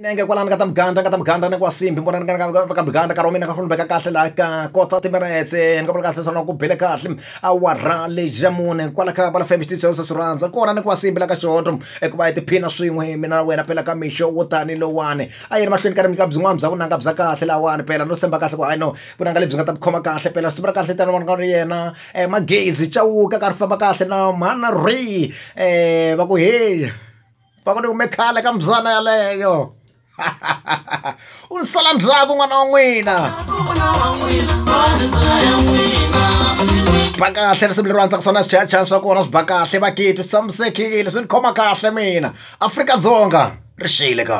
Nenge kwalano ka ta muganda ka ta muganda ni kwa simbi vona ni ka muganda ka romina ka hlonipheka kahle laha ka kota timinetse ni ka vula kahle swona ku bile kahle awara lejamune kwala ka vala fm xitichi xa swi rhandza kona ni kwa simbi la ka xihondzo eku va hi tiphina swin'we mina na wena phela ka mixo wo tani lowani a yeni mahlweni ka ri nyika byin'wana bya vunanga bya kahle lawani phela no tshemba kahle ku hayi no vunanga lebyi nga ta khoma kahle phela siku ra kahle tani vona ri yena magezi Chauke ka ri famba kahle na mhana ri va ku hey va ku ni hume khale ka mbyana yaleyo u ni sala ndzhaku n'wana wa n'wina ba kahle risimu leri rhandzaka swona swichayachaya swa kona swi ba kahle vakiti swi tshamisekile swi ni khoma kahle mina Afrika-Dzonga ri xile ka